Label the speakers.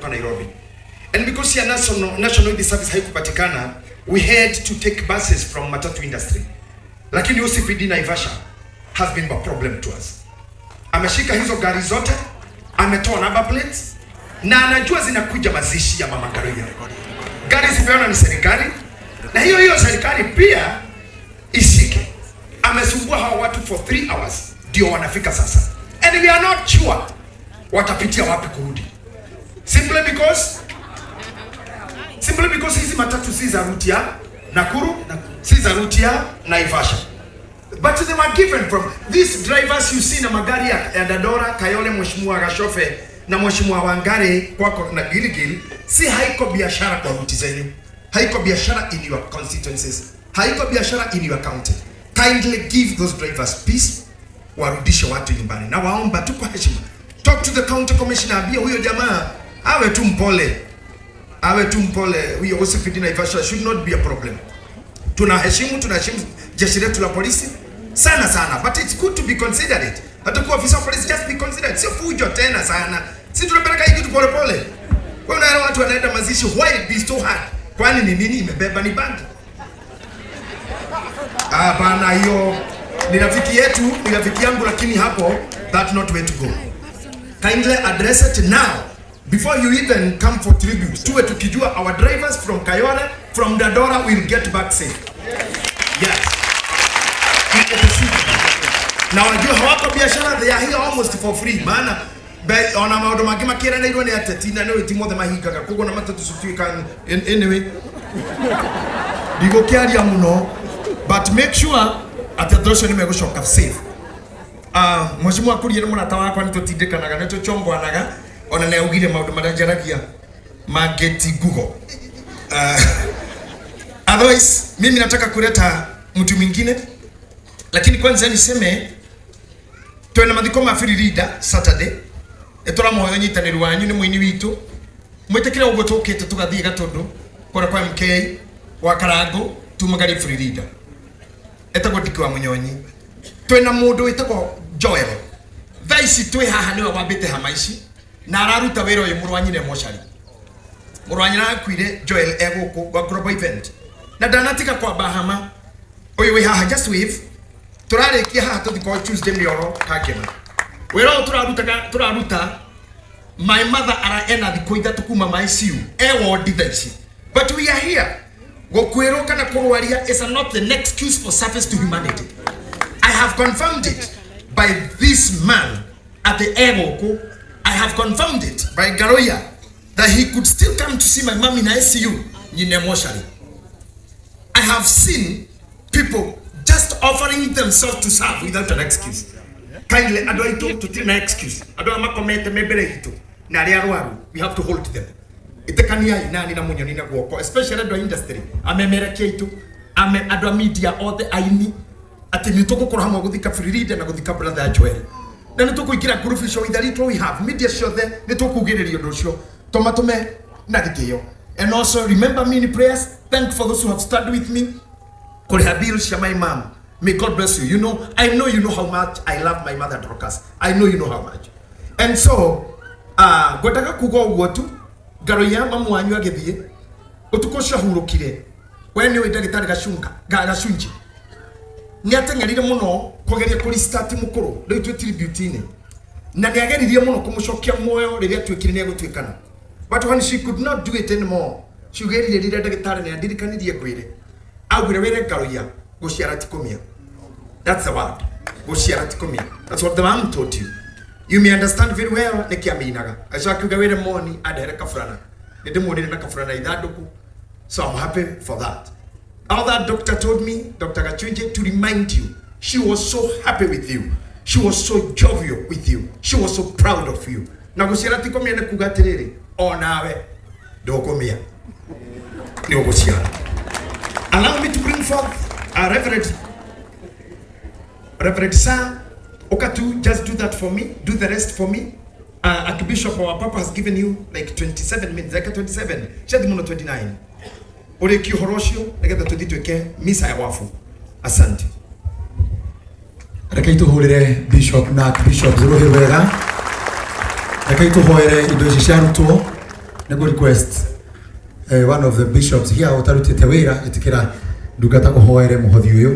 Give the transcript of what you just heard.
Speaker 1: kutoka Nairobi. And because ya National Youth Service haikupatikana, we had to take buses from matatu industry. Lakini OCPD Naivasha has been a problem to us. Ameshika hizo gari zote, ametoa number plates na anajua zinakuja mazishi ya Mama Ngaruiya. Gari zipeana ni serikali, na hiyo hiyo serikali pia ishike. Amesumbua hawa watu for 3 hours ndio wanafika sasa, and we are not sure watapitia wapi kurudi, simply because hizi matatu si za route ya Nakuru, si za route ya Naivasha, but they were given from these drivers you see na magari ya Dandora, Kayole, Mheshimiwa Gashofe na Mheshimiwa Wangare kwako na Gilgil, si haiko biashara kwa route zenyu, haiko biashara in your constituencies, haiko biashara in your county. Kindly give those drivers peace, warudishe watu nyumbani, na waomba tu kwa heshima, talk to the county commissioner, ambie huyo jamaa awe tu mpole, awe tu mpole. Huyo OCPD Naivasha should not be a problem. Tunaheshimu jeshi letu la polisi sana sana, but it's good to be considerate. Hata kuwa ofisa wa polisi, just be considerate, sio fujo tena sana. Si tunapeleka hii kitu pole pole. Kwa unaona watu wanaenda mazishi, why it be so hard? Kwani ni nini imebeba? Ni bangi? Hapana, hiyo ni rafiki yetu, ni rafiki yangu, lakini hapo that not way to go. Kindly address it now before you even come for tribute. Tuwe tukijua our drivers from Kayole, from Dandora will get back safe. Yes. Na wajua hawako biashara, they are here almost for free, maana ona maundu mangĩ makĩranĩirwo nĩ ateti na nĩ ti mothe mahingaga, koguo na matatu cituĩka. Anyway, ndigũkĩaria mũno, but make sure atĩ andũ acio nĩ megũcoka safe. Mheshimiwa Kuria nĩ mũrata wakwa, nĩ tũtindĩkanaga, nĩ tũchongwanaga, ona nĩ augire maũndũ marĩa njaragia mangĩ ti Google. Otherwise mimi nataka kuleta mtu mwingine, lakini kwanza niseme twena mathiko ma Firirida Saturday. Nĩ tũramũhoya ũnyitanĩri wanyu, nĩ mũini witũ, mwĩtĩkĩre ũguo tũkĩte tũgathiĩ Gatũndũ kũrĩa kwa MK wa Karango tumagarie Firirida, etagwo Ndiki wa Munyonyi. Twĩna mũndũ wĩtagwo Joel, thaa ici twĩ haha nĩwe wambĩte hama ici na araruta wĩra ũyũ. Mũrũ wa nyina e mocarĩ, mũrũ wa nyina akuire, Joel e gũkũ wa Global Event na ndanatiga kwamba hama. Ũyũ wĩ haha, just wave. Tũrarĩkia haha tũthi kwa Tuesday mĩoro kangena. Wĩra ũyũ tũrarutaga, tũraruta my mother ara ena thikũ 3 kuma ma ICU, e wodi thaa ici, but we are here. Gũkwĩrwo kana kũrwaria is not an excuse for service to humanity. I have confirmed it by this man at the e gũkũ. I have confirmed it by Garoya that he could still come to see my mom in ICU, nyine moshari. I have seen people just offering themselves to serve without an excuse. Kindly, andũ aitũ, tũtirĩ na excuse. Andũ aya makomete me mbere itũ na arĩa arwaru, we have to hold them. Ĩtĩkaniai nani na mũnyoni na guoko, especially andũ a industry, amemerekia aitũ, ame andũ a media othe, aini, atĩ nĩ tũgũkorwo hamwe gũthika Firirida na gũthika brother Joel, na nĩ tũkũingĩra group icio with the little we have, media ciothe nĩ tũkugĩrĩria ũndũ ũcio, tũmatũme na gĩtĩo. And also remember me in prayers. Thank for those who have started with me kũrĩha bills cia my mom. May God bless you. You know, I know you know how much I love my mother Dorcas. I know you know how much. And so ngwendaga kuga ũguo tu. Ngaroia mamu wanyu agĩthiĩ ũtukũ ũcio ahurũkire, we nĩ ũĩ ndagĩtarĩ Gacunji nĩ ateng'erire mũno kũgeria kũrestart mũkũrũ. Rĩu twĩ tribute-inĩ na nĩ ageririe mũno kũmũcokia muoyo rĩrĩa atuĩkire nĩ egũtuĩkana, but when she could not do it anymore, ciugo iria rĩrĩa ndagĩtarĩ nĩ andirikanirie ngwĩre, augire wĩre Ngaruiya, "Gũciara ti kũmia." That's the word, gũciara ti kũmia. That's what the man taught you. You may understand very well nĩkĩ aminaga. Acoka akiuga wĩre moni andehere kaburana. Nĩ ndĩmuonire na kaburana ithandũkũ, so I'm happy for that. All that doctor told me, Dr. Gachunje, to remind you, she was so happy with you. She was so jovial with you. She was so proud of you. Na gũciara ti kũmia nĩ kuga atĩrĩrĩ, o nawe ndũkũmia, nĩ ũgũciara. Allow me to bring forth a Reverend Sir Okatu, just do that for me. Do the rest for me. Archbishop, our Papa has given you like 27 minutes, like 27. Ciathi mũno 29. Ũrĩkie ũhoro ũcio nĩgetha tũthiĩ twĩke misa ya wabu. Asante.
Speaker 2: Rekei tũhũrĩre bishop na archbishop rũhĩ wega. Rekei tũhoere indo ici ciarutwo. Nĩguo request one of the bishops here ũtarutĩte wĩra, ĩtĩkĩra ndungata ũhoere mũhothi ũyũ.